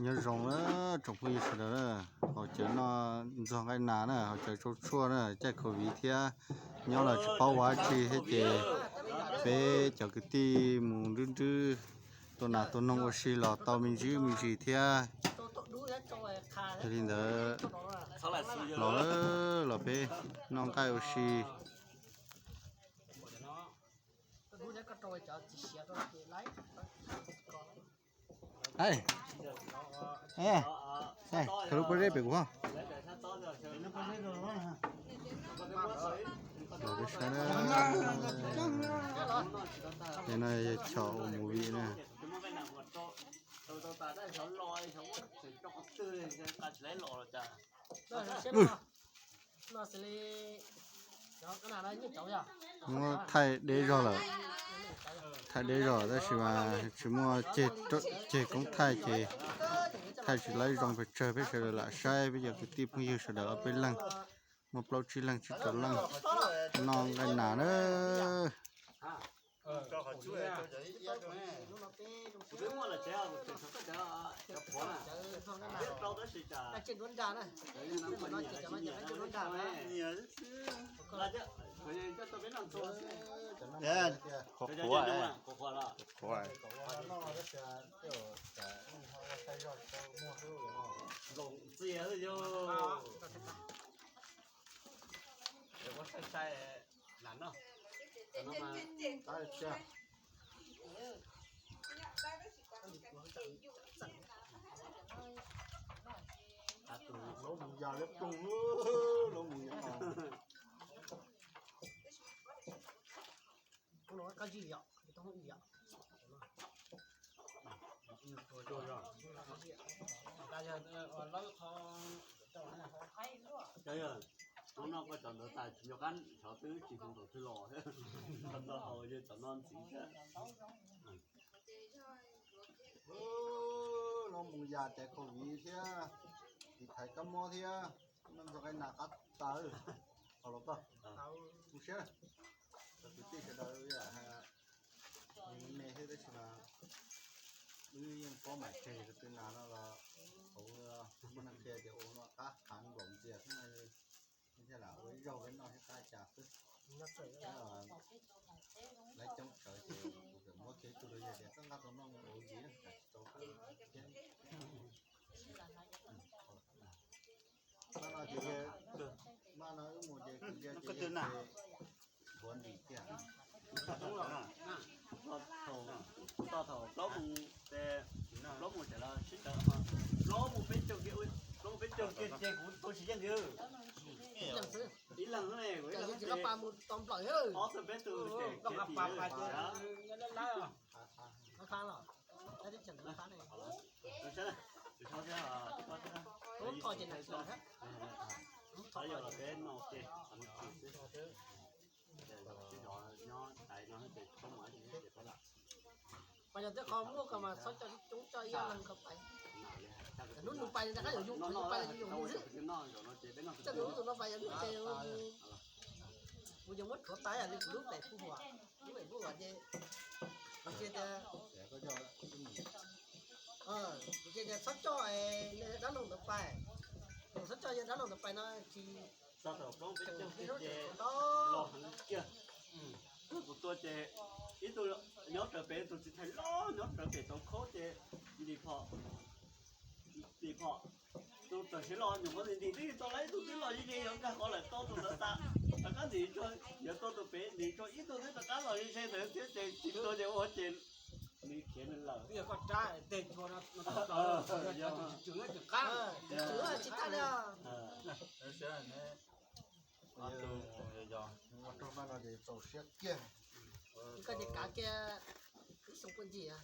Nyob zoo na tsoom phooj ywg sawv daws na, haus cawv noj ntxuag nqaij nas na, haus cawv tsau tshuaj na, caij covid thiab nyob los tsis paub ua dab tsi thiab ces peb cov kwv tij mus nrwb nrwb tua nas tua noog ua si los tau me ntsis me ntsis thiab. Yog li ntawd los los peb noj nqaij ua si. Khaws lub pob zeb pem kuv. Los peb saib na, no yog chom ua movie na. Muab thaij deb zog lawm, thaij deb zog tab sis mas tsis muaj ceg koob thaij ces thaij tsis laib zoo pes tsawg, peb sawv daws lam saib peb cov kwv tij phooj ywg sawv daws ob peb leeg, muaj plaub tsib leeg tsib rau leej noj nqaij nas na. Qhuav qhuav. Noj koj cov ntawd tas tsis nco qab, xyov twb tsis hu nkaus twg los, tau haus yog cov no ntxiv thiab. Lub mus yas caiv covid thiab, tiv thaiv kab mob thiab, noj ntxuag nqaij nas qab tawv. Haus los koj, mus siab, cov kwv tij sawv daws me thiab tab sis mas wb yeej paub mam tseg tus twg nas no los hauv muaj neeg qhia tias ua no qab khav nplaum ntxias xwb no, thiaj lam ua ib zaug peb noj thiab qab cas xwb. Lawv coob tsawv ces kuv txawm muab kiag ib tug rau yawg tias koj nqa tus no mus ua ntxiv na, tsis tau koj thiab. Maj no ces, maj no wb mus ces kuv ntsia ces ntuav ntim tiag. Txog thaum plaub mus, plaub mus tseem los sib tawv, plaub mus peb caug kiag, plaub mus peb caug kiag ces kuv tua tsis yeej li. Ib leeg xwb ne, kuv ib leeg xwb ces ob tug peb tug ces khiav tim lawm. Pas yog tej qho muaj ko mas txhob coj coob, coj ib leeg ko pais. Hnub nws pais rov qab yuav yus, nws pais yuav yus xwb. Coj nws tus no pais yog nws ces kuv yuav muab rhuav tas li kuv lub pem pub huam, lub pem pub huam ces kuv cia tias, kuv cia tias txhob coj dab laug ntawd pais, txhob coj yawg dab laug ntawd pais no tsis tau. Kuv tua ces ib tug nyob rawv pem, tus txiv thais loj nyob rawv pem tau khaub ces ntim phom, ntim phom, tus tawm siav los nyuam qhuav ntim ntim twb tau lawm, ib tug twb los yig yig yuav nkag qhov lawm tau tus ntawd tas, rov qab ntim, yuav tua tus pem ntim tso ib tug twb rov qab los ze ze ntawd thiab ces tsis tua ces ua ces nws khiav nws lawm. Twb yog koj rab teg tshua no, tseem qab, tsis tas li. Ua raug no ces txaus siab kiag. Koj ces kav kiag ib xyoo puaj ncig.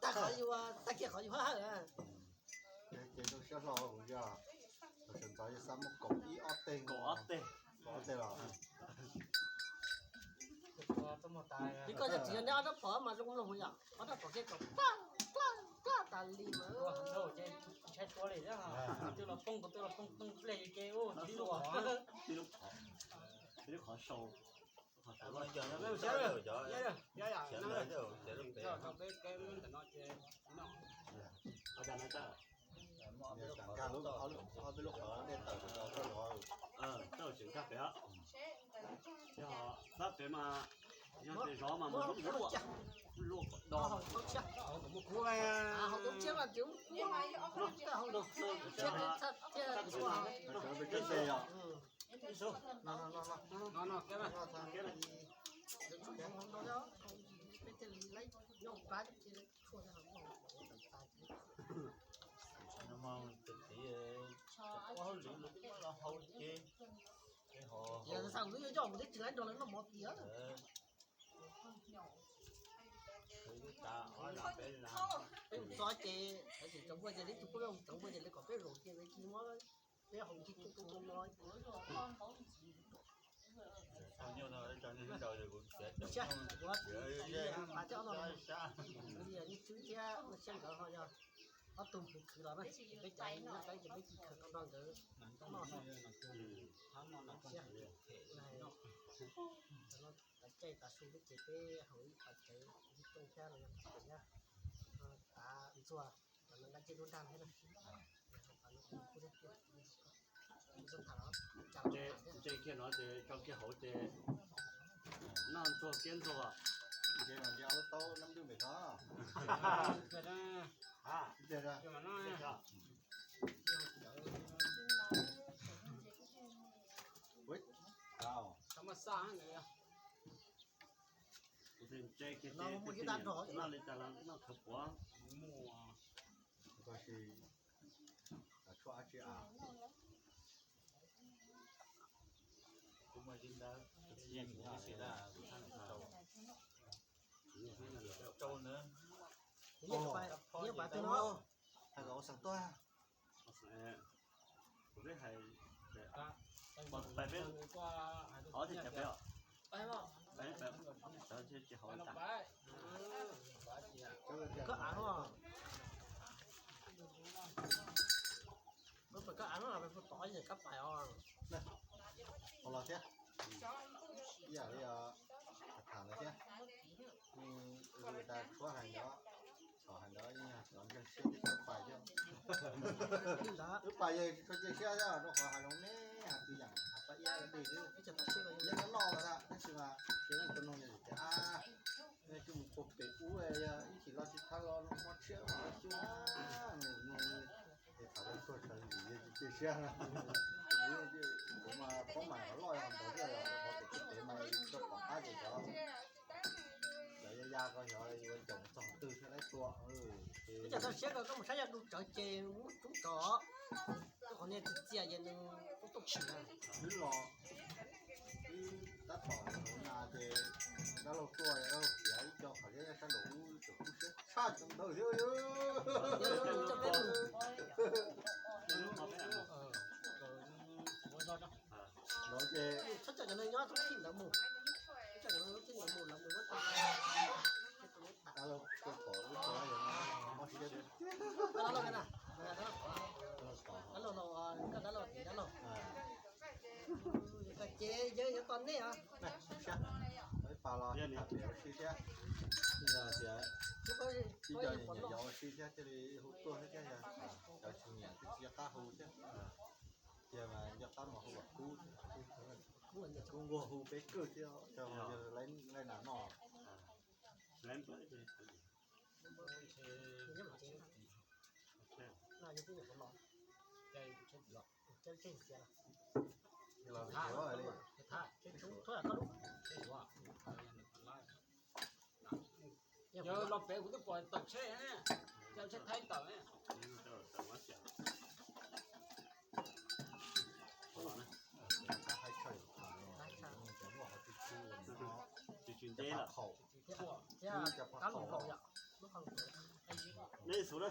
Tag qhov yus, tag kiag qhov yus hawj. Ces rau siab hlo kuv yog, sawv ntxov yog xav muaj kaum ib ob teg, kaum ob teg, kaum ob teg los. Ces koj yog tsis yog neb ob rab phom mas zoo mloog yom, ob rab phom kiag kom plaj plaj plaj tas li mas. Ntshai tua li, twb los poob, twb los poob poob pliag ces ua tsis lub phom. Lub qhov sau, qhov sau los. Nkag lub, ob peb lub qhov dej tawm rau toj zov. Tau tseem nkag pem os. Yog pab pem mas yog tias zov mas mus luaj, luaj kom do. Sawv pem cov dej os. No mas tus txiv ua hauj lwm los twb muab los hau ces, ces ho Yog xav kuv twb yuav coj mus twb tsis laib nrog lawv noj mov tiag. Peb mus txog ces txawm tsis tsaus ntuj ces li tus poj mus tsaus ntuj ces li kom peb zaum ces tsis muab peb haus tsis tu tu tu no. Ua siab, ua siab, ua siab, ua siab nkawd ho yog ob tug khwv khwv los na, peb cov nyob qab ces peb cia khwv tau nrog nkawd noj no. Ua siab, caij tav su peb ces peb haus ib qho cawv ib rooj thiab los yog tav ntxuag, kom nws nqa cej lub nrag thiab na. Ntse kiag no ces tso kiag hauv ces noj ntxuag kiab ntxuag. Nce mas nce ob lub taub nab npwj pem no. Kuv ntshe kiag noj li cas los noj khawv puav. Koj sis tshuaj dab tsi a? Kuv muaj zib ntawd, kuv tsis da, kuv txhaj rau. Rau na. Hais kom ua xeem tuag. Kuv peb hais, pais peb, qhov thiaj chaw peb os. Pais peb, tsis hauv tas. Koj av no, koj av no pais tod kab pais os. Los thiab, ib yam li tham ntawd thiab. Ua tas tshuav hais ntawd, txhom hais ntawd yeej yog cov ntseeg siab thiab txawj pais thiab. Wb pais yog tsis txhob cia siab thiab rau qhov hav zoov me, hav twg yam hav pab iab dej xwb. Yeej noj noj los tab sis mas tsis muaj tus noog tias a, nej twb mus puag pem ub, yog ib chim los tsis thab los mob tshiab los xyuas. Es tham tau tuag tsawv yus yeej tsis cia siab na. Kuv mas paub mas qhov loj yog ntawd thiab, qhov pem teb mas koj pom qab ces cov, cov ya ya ko xyov yuav caum txog twg thiaj laib tua. Ib co txog siab ko koj mus saib yog du tsawv ces muab rub tsov, koj qhov niag txias txias ces nws kuj tuaj tshwm na. Wb los, wb tab tom na ces dab laug tuaj, dab laug tiav ib co qhov liab sab nraum ub, tseem kub siab tshaj cov ntawd thiab. Los ces txhob coj cov neeg nyob txhob txij ntawd mus, coj cov neeg txhob txij ntawd mus, lawv mus muab tag. Dab laug tuaj pom wb tso yog mob siab. Dab laug, koj dab laug, dab laug. Koj ces yawg yuav tos nej os. Pab los tham pem ua si thiab. Ib co nyiam nyiam yos ua si thiab thiaj li hu tuaj thiab thiab, cov tsis nyiam ces tsis nco qab hu thiab. Tiag mas nco qab mas hu kom kub, kub nquag hu peb kawg thiab, yog laij nas noj. Yog los pem kuv twb pom tawm tsheb, tsheb Thaib tawm. Tsis tsis nce lawm. Nej xub na,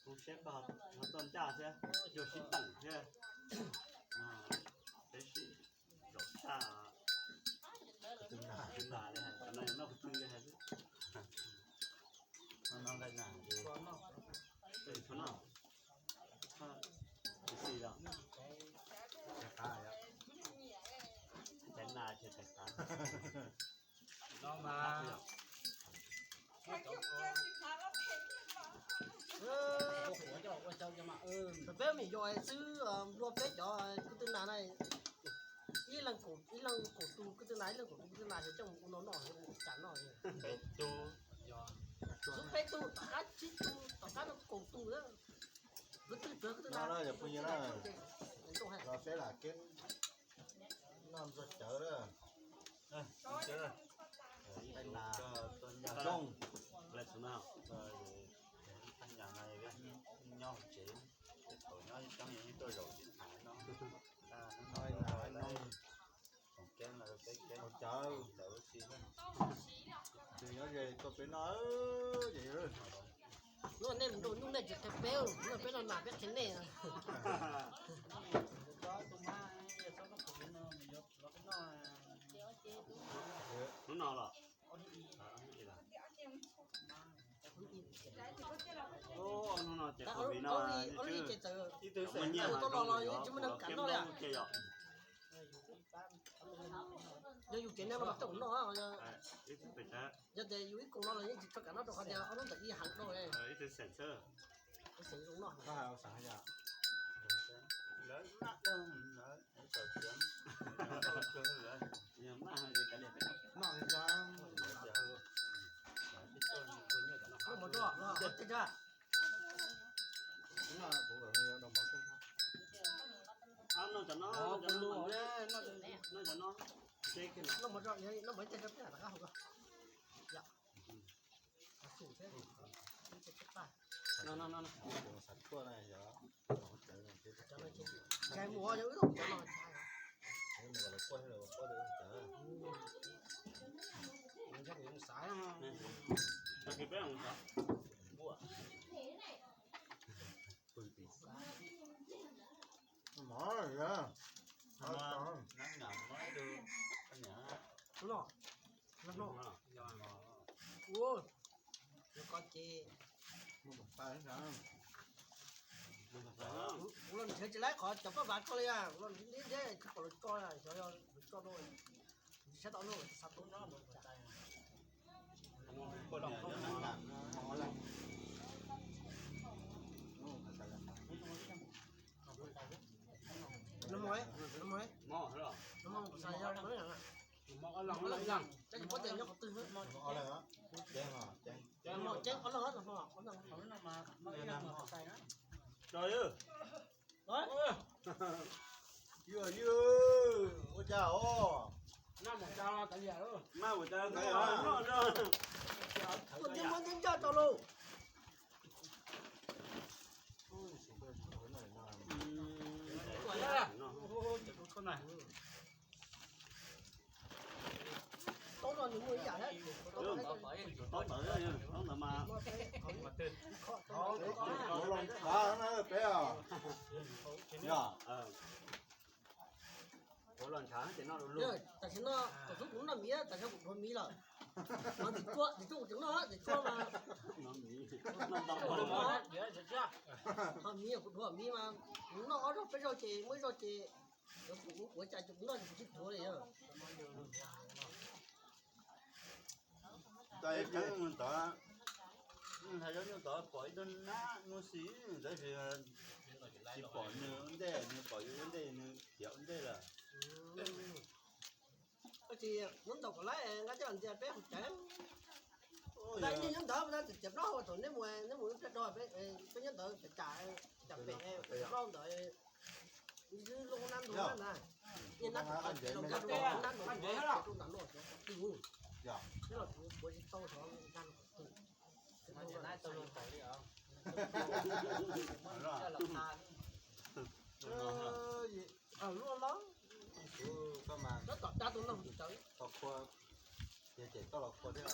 kuv siab koj ho txoj ncaj thiab, yog sib teem thiab. Peb sib zaum tshaj. Noj qhov twg li hais xwb. Tshuav noj. Xis os. No mas peb me yos xwb, nplua peb cov kwv tij nas na, ib leeg kaum tus kwv tij nas, ib leeg kaum tus kwv tij nas, yog coj mus ua no noj, ua cas noj. Xub peb tug, tom qab tsib tug, tom qab no kaum tus. Kwv tij, kwv tij nas, los peb lam keb noj ntxuag cawv na. Ib thaj nas zoo. Ib thaj nas nyob tsev, thaum nyob coob yeej tuaj zaum tib thaj no. Ib thaj nas no, tsoom keb no peb keb cawv, cawv ua si. Nws nyob ze tuaj peb noj, ces nej mus nrau nyuj nej tsis qhia peb, peb noj nas peb qhia nej. Hnub no los? Hnub no ces COVID no, ib tug xeem tsis muaj neeg kam noj li. Yog yus tsev neeg no mas tau noj, yog tias yus ib koom no los yeej tsis tau kam noj rau qhov tias ob hnub ntawm ib heev dua. Ib tug xeem xwb. Xeem zoo noj. Noj mov rau, tej ra. Noj cov no, noj cov no, noj mov rau, noj mov tej rau peb rov qab hauv ko. Ntshai mus yog wb tau cov no. Xav no. Mov, mov, mov. Ua, yuav koj ces kuv los nrhiav tsis laib qhov cov paj vas koj li, kuv los nrhiav nrhiav tsis pom lus tso, xyov yog lus tso rau tsis sab tau no xav tau no. No mov, no mov, no mov, xav yog no. Mov, mov, cov nyob qhov twg? Mov ceeb ob leeg, ob leeg. Yog, yog, ua cas os? Maj ua cas noj, noj, noj. Tuaj ntiab muab ntiab ncaj tau lauj. Taub no nws muaj ib yam thiab. Taub ntawd, taub ntawd mas. Los ntshav na peb os. Yog. Ua los ntshav ces noj lus lug. Tam sim no, tam sim kuv noj miv, tam sim kuv dhuav miv lawm. Nov tim tsuaj, tim tsuaj kuv tseem noj, tim tsuaj mas. Nov miv, noj ntau. Ho miv kuv dhuav miv mas, kuv noj ob zaug peb zaug ces muaj ib zaug ces, kuv ua cas ces kuv noj ces kuv tsis dhuav li. Tais qeeb mus tod, hais zoj nyuj tod pom ib tug nab mus xis, tab sis tsis pom nws ua ntej, nws pom yus ua ntej, nws tiav ua ntej lawm. Tab sis nyob ntawm kom laib nqa coj los ntxias peb hauv cawv. Nqa nyob ntawd, tias tias plaub hau thaum neb mus, neb mus ib pliag rau peb nyob ntawd cas cas, cas pem plaub ntawd. Lub nab ntug na, nab ntug, nab ntug rau nram no, twb los kuv kuav tsis tau, nab ntug twg. Lub no, lub no, lub tom dab tus no tsis tau. Yog ces toj los kua thiab,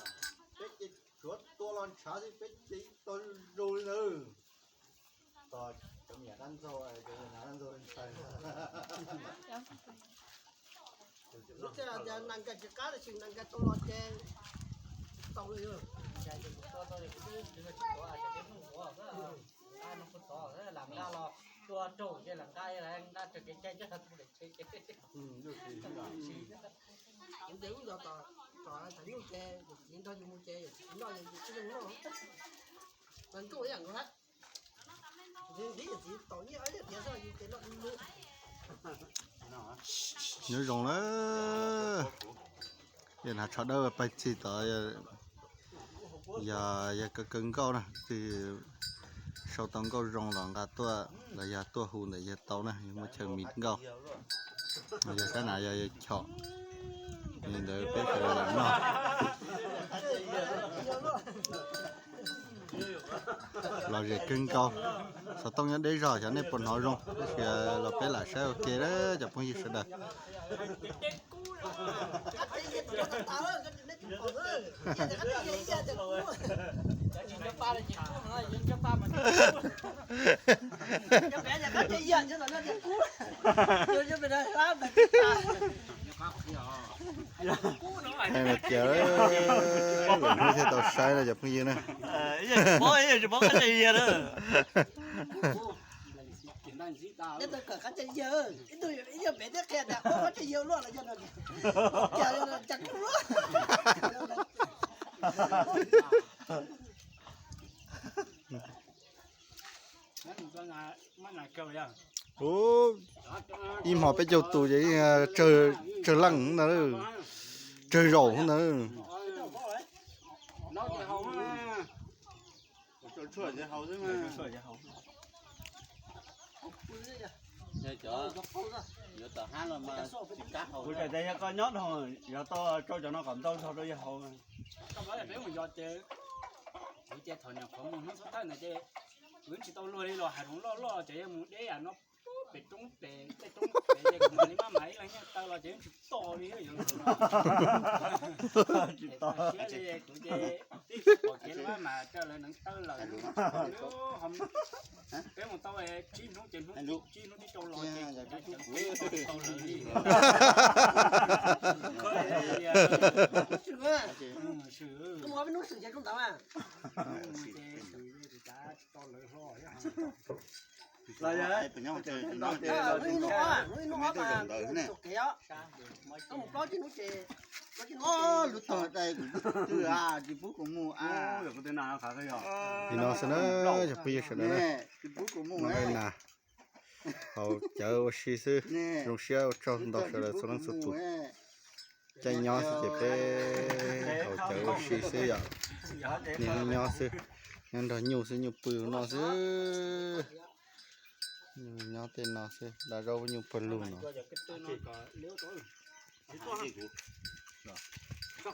peb ces tsuav tua los ntshav xwb, peb ces tau zoo li ntawd. Tos cov me nyuam dab ntxaug, cov me nyuam dab ntxaug ntshai. Lub tias tias nas nkais tsis qab tab sis nas nkais tau los ces tau li. Nkais ces kuv tua tau li, kuv twb tsis tua, ces peb hnub tua xwb. Nqa no kuv tov xwb, lam nqa los tua raug ces lam nqa, nqa raws kev cai coj tau daim tsheb ces. Ces wb nco tom, tom thaum nyuj ces yawm txiv nrog yus mus ces yawm txiv noj ces yus kuj zoo noj. Mas nkauj ib yam nkaus hab. Ntiv yawm txiv tom nyiaj ib yam tias xwb yus ces noj du lug. Nyob zoo na, yog hnav tsho dawb pawg txig tod, yog yog kawg kawg nkauj na, twg sau tau nkauj zoo los nqa tuaj, los yog tuaj hu ntawm yawg tau na, yog muaj chaw mis nkauj. Yog sab na yog yawg chom, li ntawd peb sawv daws los noj. Lom zem kawg nkaus. Xov tooj nyob deb zog xyov nej puas hnov zoo, tab sis los peb lam saib ua ke na cov phooj ywg sawv daws. Tias lwm hnub thiaj tau saib no cov phooj ywg na. Ub, ib hmo peb caug tus ces tsawg leej ntag, tsawg zaum ntag. Kuv tseem tias yog koj nyob dhau, yog tau rau cov no kom ntau zog rau yawg haus. Peb mus yos ces kuv ces thaum nyuam qhuav mus hnub xub thawj ntawd ces kuv yeej tsis tau luag li los hav zoov loj loj ces yog mus deb yam no pem roob pem tej roob pem ces kuv mam li maj mam ib leeg nyiag taw los ces yeej tsis to li. Tsis to siab li kuv ces tib pom kev lawm mas raws lawv neev taw lawm. Peb mus tau tsib hnub ces hnub tsib hnub thib rau los ces kuv cov ceev tsis tau lawv li. Lub tog dai kuv twb tsis pub kuv mus a. Li no xwb na, cov phooj ywg sawv daws na, no na, haus cawv ua si xwb, zoo siab ua tsaug ntau sawv daws txhua leej txhua tus. Caij nyob xwb ces peb haus cawv ua si xwb yom, niaj hnub nyob xwb, nyob nrog nyuj xwb, nyuj pw no xwb. Nyob tej no xwb, da zaub nyuj pawg lug no.